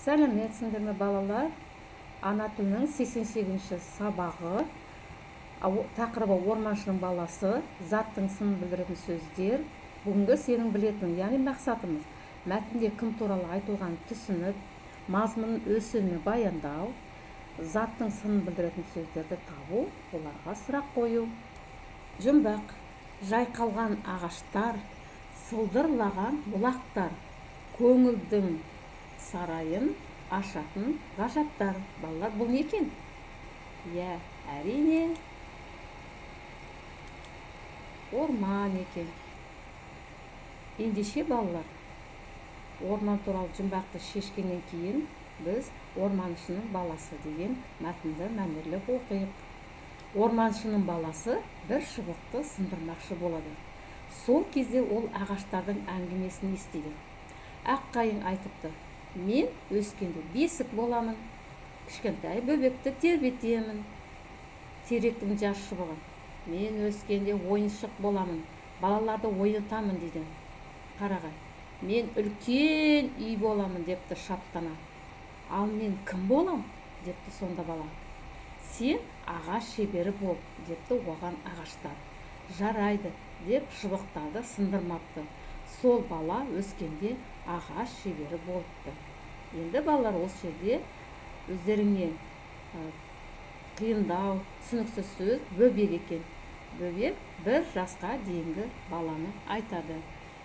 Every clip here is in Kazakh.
Сәлеметсіңдер ме, балалар? Ана тілінің 88-ші сабағы, тақырыбы орманшының баласы, заттың сынын білдіретін сөздер. Бүгінгі сенің білетінің, яғни мақсатымыз мәтінде кім туралы айтылғанын түсініп, мазмұнын өз сөзімен баяндау, заттың сынын білдіретін сөздерді табу, оларға сұрақ қою. Жұмбақ. Жайқалған ағаштар, сылдырлаған бұлақтар, көңілдің сарайын ашатын ғажаптар. Балалар, бұл не екен? Иә, әрине, орман екен. Ендеше, балалар, орман туралы жұмбақты шешкеннен кейін біз орманшының баласы деген мәтінді мәнерлеп оқиық. Орманшының баласы бір шыбықты сындырмақшы болады. Сол кезде ол ағаштардың әңгімесін естиді. Аққайың айтыпты: мен өскенде бесік боламын, кішкентай бөбекті тербетемін. Теректің жас шыбығы: мен өскенде ойыншық боламын, балаларды ойнатамын дейді. Қарағай: мен үлкен үй боламын депті шаптана. Ал мен кім болам депті сонда бала. Сен ағаш шебері бол депті оған ағаштар. Жарайды деп шыбықтарды сындырмапты. Сол бала өскенде ағаш шебері болыпты. Енді, балалар, осы жерде өздеріңе қиындау, түсініксіз сөз бөбек екен. Бөбек бір жасқа дейінгі баланы айтады.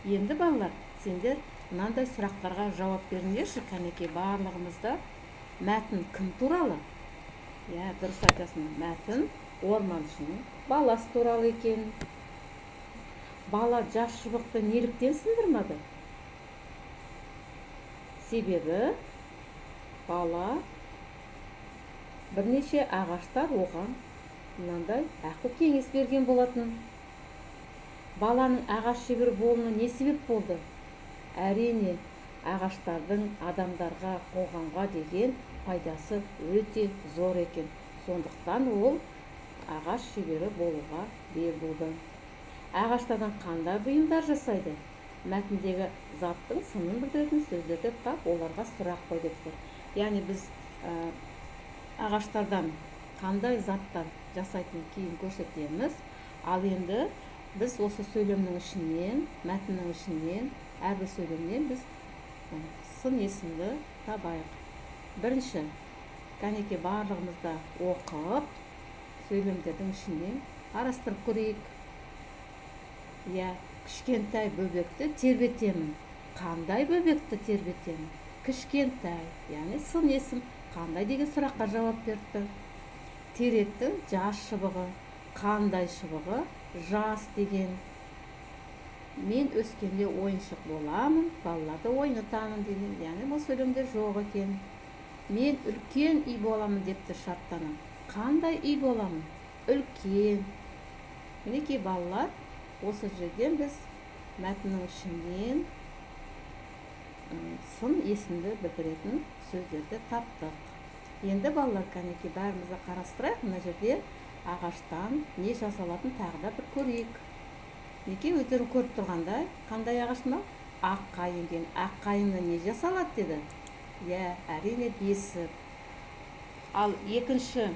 Енді, балалар, сендер мынандай сұрақтарға жауап беріңдерші. Кәнекей, барлығымызда мәтін кім туралы? Иә, дұрыс айтасың, мәтін орманшының баласы туралы екен. Бала жас шыбықты неліктен сындырмады? Себебі бала бірнеше ағаштар оған мынандай ақыл кеңес берген болатын. Баланың ағаш шебері болуына не себеп болды? Әрине, ағаштардың адамдарға, қоғамға деген пайдасы өте зор екен. Сондықтан ол ағаш шебері болуға бел буды. Ағаштардан қандай бұйымдар жасайды? Мәтіндегі заттың сынын білдіретін сөздерді тап, оларға сұрақ қой деп тұр. Яғни біз ағаштардан қандай заттар жасайтынын кейін көрсетеміз. Ал енді біз осы сөйлемнің ішінен, мәтіннің ішінен, әрбір сөйлемнен біз сын есімді табайық. Бірінші, кәнеке, барлығымыз да оқып, сөйлемдердің ішінен қарастырып көрейік. Иә, кішкентай бөбекті тербетемін. Қандай бөбекті тербетемін? Кішкентай, яғни сын есім қандай деген сұраққа жауап берді. Теректің жас шыбығы. Қандай шыбығы? Жас деген. Мен өскенде ойыншық боламын, балаларды ойнатамын деген. Яғни бұл сөйлемде жоқ екен. Мен үлкен үй боламын депті шаттана. Қандай үй боламын? Үлкен. Мінекей, балалар, осы жерден біз мәтіннің ішінен сын есімді білдіретін сөздерді таптық. Енді, балалар, кәнекей, бәріміз де қарастырайық. Мына жерде ағаштан не жасалатын тағы да бір көрейік. Мінекей, өздерің көріп тұрғандай, қандай ағаш мынау? Ақ қайың екен. Ақ қайыңнан не жасалады деді? Иә, әрине, бесік. Ал екінші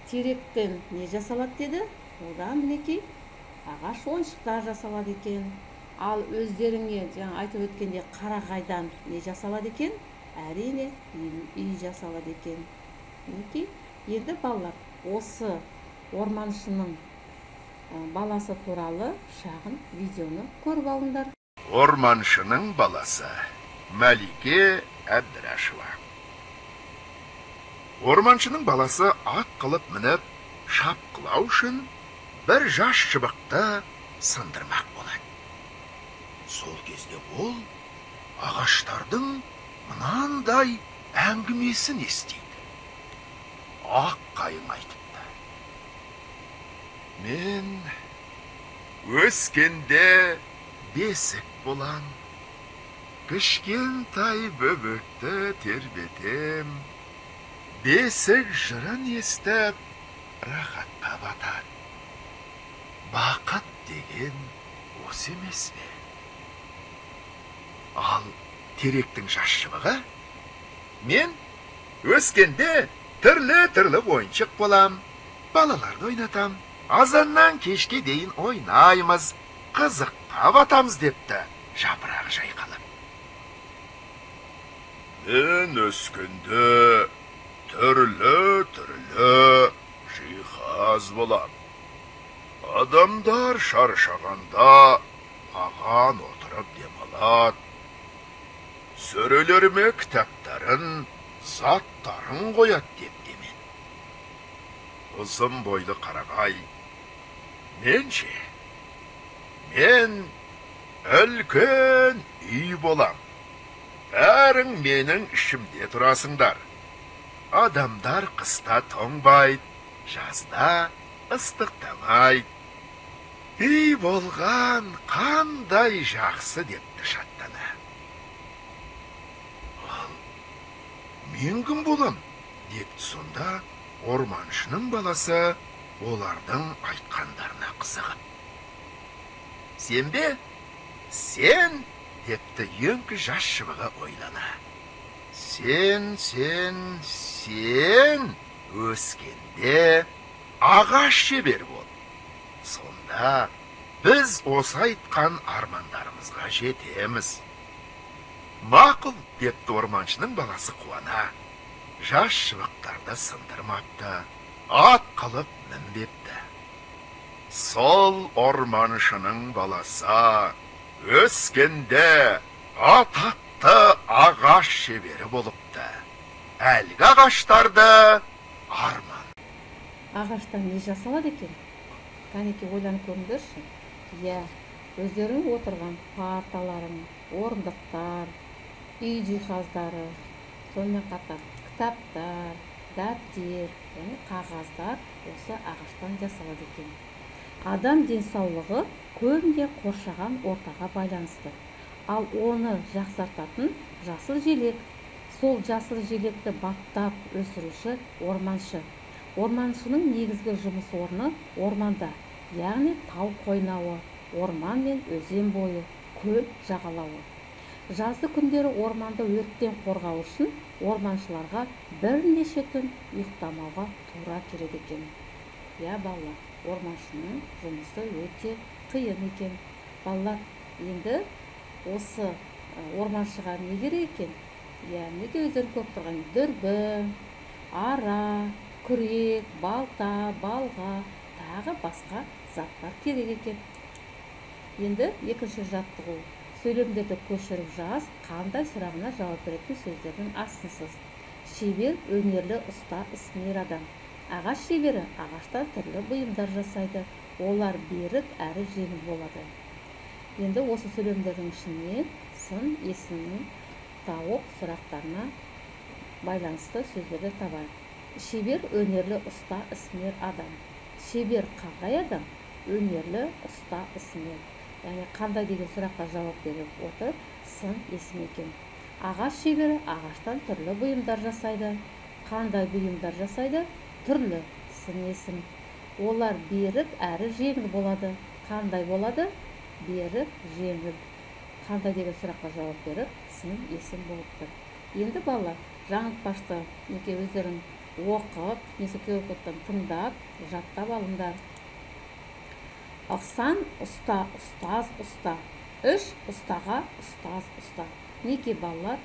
теректен не жасалады деді? Одан, мінекей, ағаш ойыншықтар жасалады екен. Ал өздеріңе жаңа айтып өткенде қарағайдан не жасалады екен? Әрине, үй жасалады екен. Мінекей, енді, балалар, осы орманшының баласы туралы шағын видеоны көріп алыңдар. Орманшының баласы, Мәлике Әбдірашева. Орманшының баласы ат қылып мініп, шапқылау үшін бір жас шыбықты сындырмақ болады. Сол кезде ол ағаштардың мынандай әңгімесін естиді. Ақ қайың айтыпты: мен өскенде бесік болам, кішкентай бөбекті тербетем, бесік жырын естіп рахатқа батады. Бақыт деген осы емес пе? Ал теректің жас шыбығы: Мен өскенде түрлі-түрлі ойыншық болам, балаларды ойнатам, азаннан кешке дейін ойнаймыз, қызыққа батамыз депті жапырағы жайқалып. Мен өскенде түрлі-түрлі жиһаз болам. Адамдар шаршағанда маған отырып демалады. Сөрелеріме кітаптарын, заттарын қояды депті мен. Ұзын бойлы қарағай, мен ше, мен үлкен үй болам. Бәрің менің ішімде тұрасыңдар. Адамдар қыста тоңбайды, жазда ыстықтамайды. Үй болған қандай жақсы депті шаттана. Ал мен кім болам депті сонда орманшының баласы олардың айтқандарына қызығып. Сен бе? Сен депті еңкі жас шыбығы ойлана. Сен, сен, сен өскенде ағаш шебер бол. Сонда біз осы айтқан армандарымызға жетеміз. Мақұл депті орманшының баласы қуана. Жас шыбықтарды сындырмапты, ат қылып мінбепті. Сол орманшының баласы өскенде атақты ағаш шебері болыпты. Әлгі ағаштарды арман. Ағаштан не жасалады екен? Кәнекей ойланып көріңдерші. Иә, өздерің отырған парталарың, орындықтар, үй жиһаздары, сонымен қатар кітаптар, дәптер, және қағаздар осы ағаштан жасалады екен. Адам денсаулығы көбінде қоршаған ортаға байланысты. Ал оны жақсартатын жасыл желек. Сол жасыл желекті баптап өсіруші орманшы. Орманшының негізгі жұмыс орны орманда, яғни тау қойнауы, орман мен өзен бойы, көл жағалауы. Жазды күндері орманды өрттен қорғау үшін орманшыларға бірнеше түн ұйықтамауға тура келеді екен. Иә, балалар, орманшының жұмысы өте қиын екен. Балалар, енді осы орманшыға не керек екен? Иә, неге өздерің көріп тұрған дүрбі, ара, күрек, балта, балға, тағы басқа заттар керек екен. Енді екінші жаттығу. Сөйлемдерді көшіріп жаз, қандай сұрағына жауап беретін сөздердің астынсыз. Шебер, өнерлі, ұста, ісмер адам. Ағаш шебері ағаштан түрлі бұйымдар жасайды. Олар берік әрі жеңіл болады. Енді осы сөйлемдердің ішінен сын есімнің тауып сұрақтарына байланысты сөздерді табайық. Шебер, өнерлі, ұста, ісмер адам. Шебер қандай адам? Өнерлі, ұста, ісмер. Яғни қандай деген сұраққа жауап беріп отыр, сын есім екен. Ағаш шебері ағаштан түрлі бұйымдар жасайды. Қандай бұйымдар жасайды? Түрлі, сын есім. Олар берік әрі жеңіл болады. Қандай болады? Берік, жеңіл. Қандай деген сұраққа жауап беріп, сын есім болып тұр. Енді балалар, жаңылтпашты неке өздерің оқып, немесе QR-кодтан тыңдап, жаттап алыңдар. Ықсан ұста, ұстаз ұста. Үш ұстаға ұстаз ұста. Неке балалар,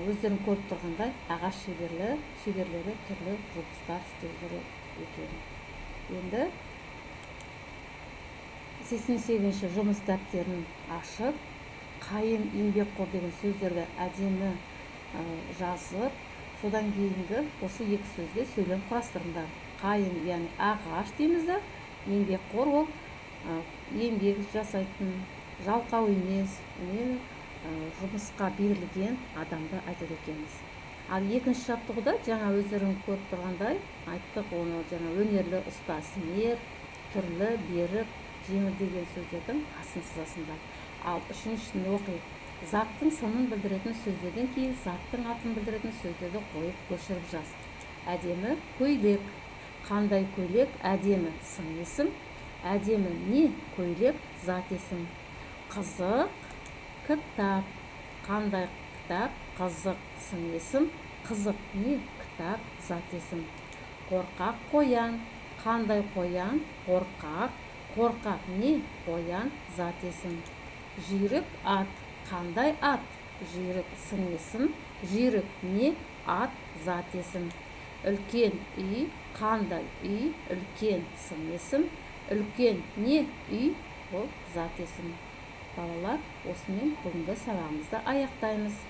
өздерің көріп тұрғандай ағаш шеберлері түрлі жұмыстар істеп жүр екен. Енді 88-ші жұмыс дәптерін ашып, қайын, еңбекқор деген сөздерді әдемі жазып, содан кейінгі осы екі сөзге сөйлем құрастырыңдар. Қайын, яғни ағаш дейміз да, еңбекқор ол еңбек жасайтын, жалқау емес, үнемі жұмысқа берілген адамды айтады екенбіз. Ал екінші жаттығуда жаңа өздерің көріп тұрғандай айттық, оны жаңа өнерлі, ұста, ісмер, түрлі, берік, жеңіл деген сөздердің астын сызасыңдар. Ал үшіншісін оқиық. Заттың сынын білдіретін сөздерден кейін заттың атын білдіретін сөздерді қойып көшіріп жаз. Әдемі көйлек. Қандай көйлек? Әдемі сын есім. Әдемі не? Көйлек зат есім. Қызық кітап. Қандай кітап? Қызық сын есім. Қызық не? Кітап, зат есім. Қорқақ қоян. Қандай қоян? Қорқақ. Қорқақ не? Қоян, зат есім. Жүйрік ат. Қандай ат? Жүйрік, сын есім. Жүйрік не? Ат, зат есім. Үлкен үй. Қандай үй? Үлкен, сын есім. Үлкен не? Үй, бұл зат есім. Балалар, осымен бүгінгі сабағымызды аяқтаймыз.